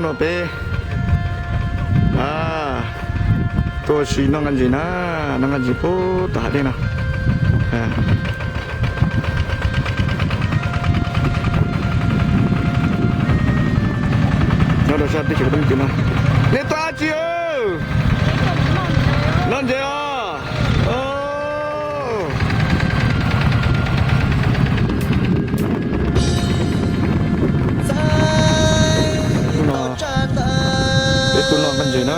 No peb tuaj ua si noj nqaij ntses na, noj nqaij ntses puag tom hav dej no. Nyob rau sab teb chaws Npab Teb no. Nej tuaj dab tsi? Noj ntses os. Peb tuaj noj nqaij ntses na.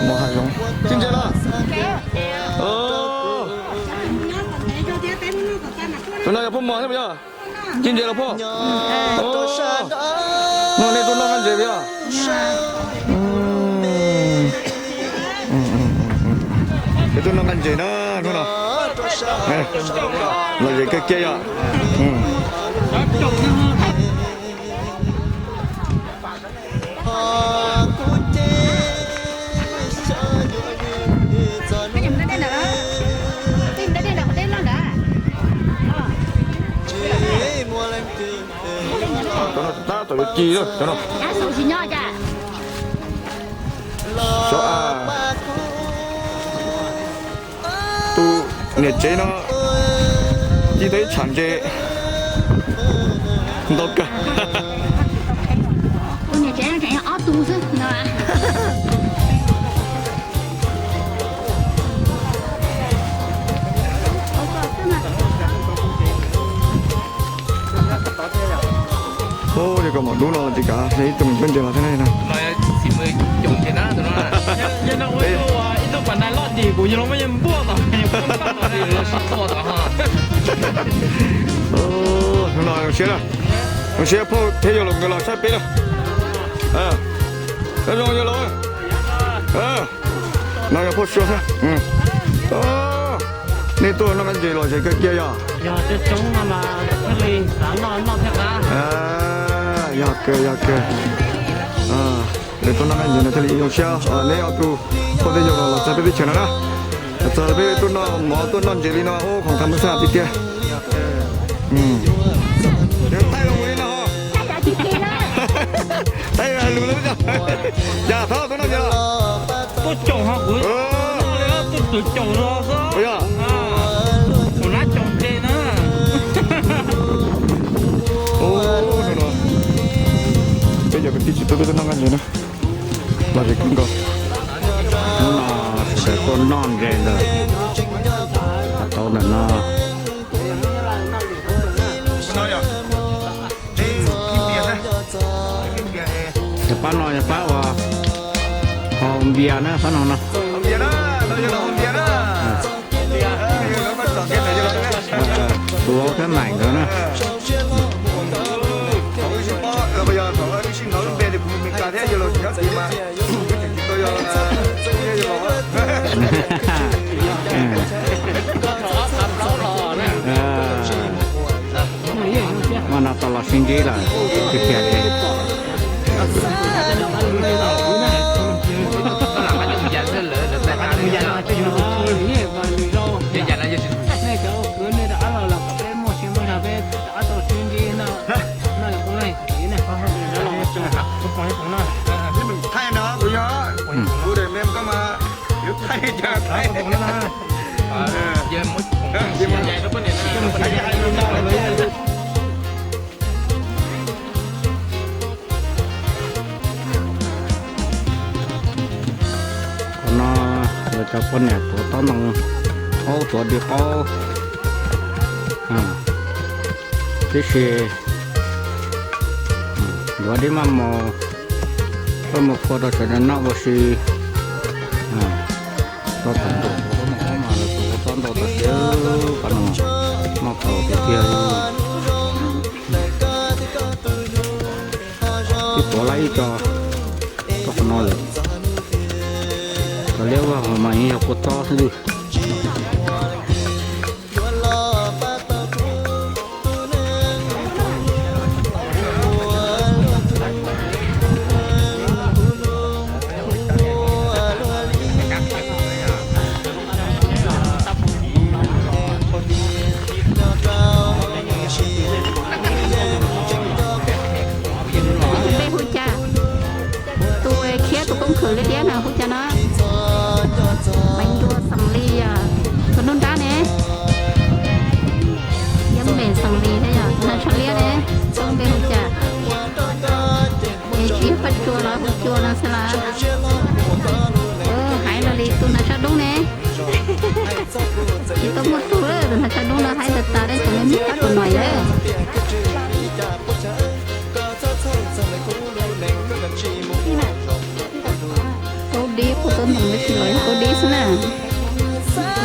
Mos hav zoov. Tsis ntses los? Tus no yog phauj mos thiab puas yog? Tsis ntses los phauj? No nej tuaj noj nqaij ntses puas yog? Peb tuaj noj nqaij ntses na hnub no. Lom zem kawg kiag yom. Cov no tab tom yuav ci lawm cov no. Xyov a, tus niam tsev no ci tau ib tsham ntses ntau kawg. Tus niam tsev no tseem yog ob tug xwb no. Ub, li ko mam dub no los tsis kav, yog ib tug me ntsuab ntses los thiab na. Hnub no zoo siab na, zoo siab phauj thiab yawg laus nkawd los saib peb na. Nyob zoo yawg laus. No yog phauj Sua thiab. Nej tuaj noj nqaij ntses lom zem kawg kiag yog? Yog coob coob no mas thiaj li xav noj noj thiaj qab. Yog kawg yog kawg. Lawv tuaj noj nqaij ntses no thiaj li zoo siab. Neb ob tug phauj thiab yawg laus los txog peb teb chaws no na, los txog peb tuaj noj mov tuaj noj ntses li no ub, khoom tham mab xaj tiag tiag. Thaij los mus li no. Thaij lus lawm. Cas thaub tuaj noj ntses los? Tuaj caum ho kuv, tuaj caum los xwb. Ua yog? Kuv nab caum ntses na. Peb cov kwv tij tsis tuaj, peb tuaj noj nqaij ntses na. Lom zem kawg nkaus. Hnub no sawv daws tuaj noj ntses ntawm tau ntawm no. Yog pab no yog pab uas haus npias na, pab no no. Tus thiab Maim nkawd na. Mas no tau los sib ntsib lawm tiag tiag li. Thaij no kuv yog, kuv de me koj mas, yuav thaij cas thaij. Qhov no yog cov poj niam tuav taub ntoo, aub tuav dib qaub. Tib si yuav dib maj mos, koj mus phua rau sawv daws noj ua si. Tau thaum ntawm tus koj mus ob mas lawv tus ua tsob ntau tas siab, qab no noj tau tiag tiag. Twb tuav lawm ib co rau qhov no lawm. Cov liab vaj mas yeej yog kua txob xwb.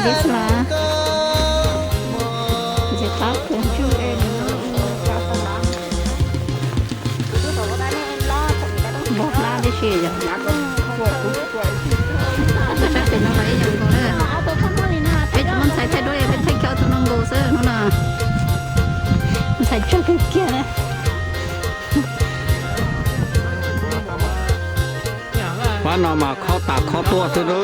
Ib xwb los ntxim qab kawg ntswg. Npog hlab tib si yom. Sab pem no los ib yam nkaus na. Peb tsis muaj ntxhais thaij duab, peb thaij kiag ob tug no nkaus xwb hnub no. Ntxhais tsawg kawg kiag na. Pab no mas khob tas khob tuaj xwb lauj.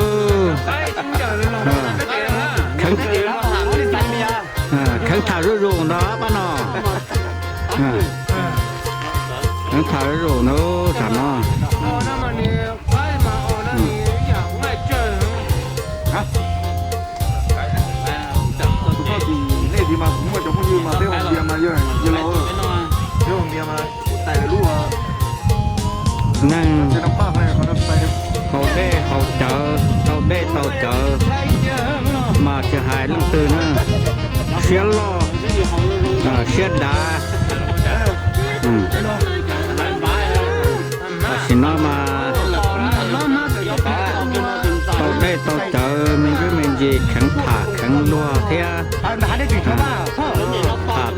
Kheev tham zuj zus ntag pab no. Kheev tham zuj zus ntag tam no. Nej tiv mas kuv muaj cov phooj ywg mas tej hauv tias mas yog yog laus, tej hauv tias mas tais lub neej haus dej haus cawv, tau dej tau cawv, mas tsis hais leej twg na, siab loj siab dav. Tam sim no mas tau dej tau cawv me ntsis me ntsis, kheev tham kheev luag thiab, tham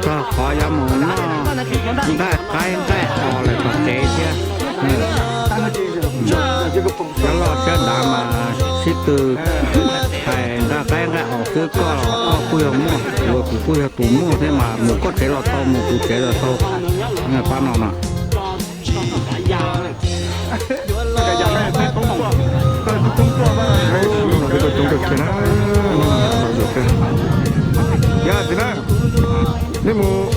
txog qhov yuav mus noj nqaij qaib nqaij os lawm tom tsev thiab. Siab loj siab dav mas sib tw hais nqaij qaib nqaij os xwb, koj los koj kuj yog muaj, kuv kuj yog tus muaj thiab mas mus koj tsev los tau, mus kuv tsev los tau. Pab no no. Yog txiv na, nej mus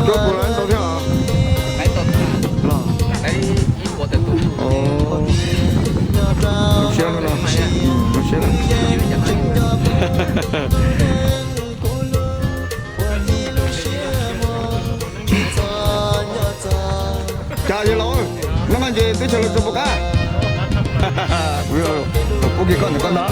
cuab kuv los ntau thiab os. Siab no, siab. Cas yawg laus, noj nqaij ntses teb chaws los txog puas qab? Pub kiag koj ntawm koj ntag.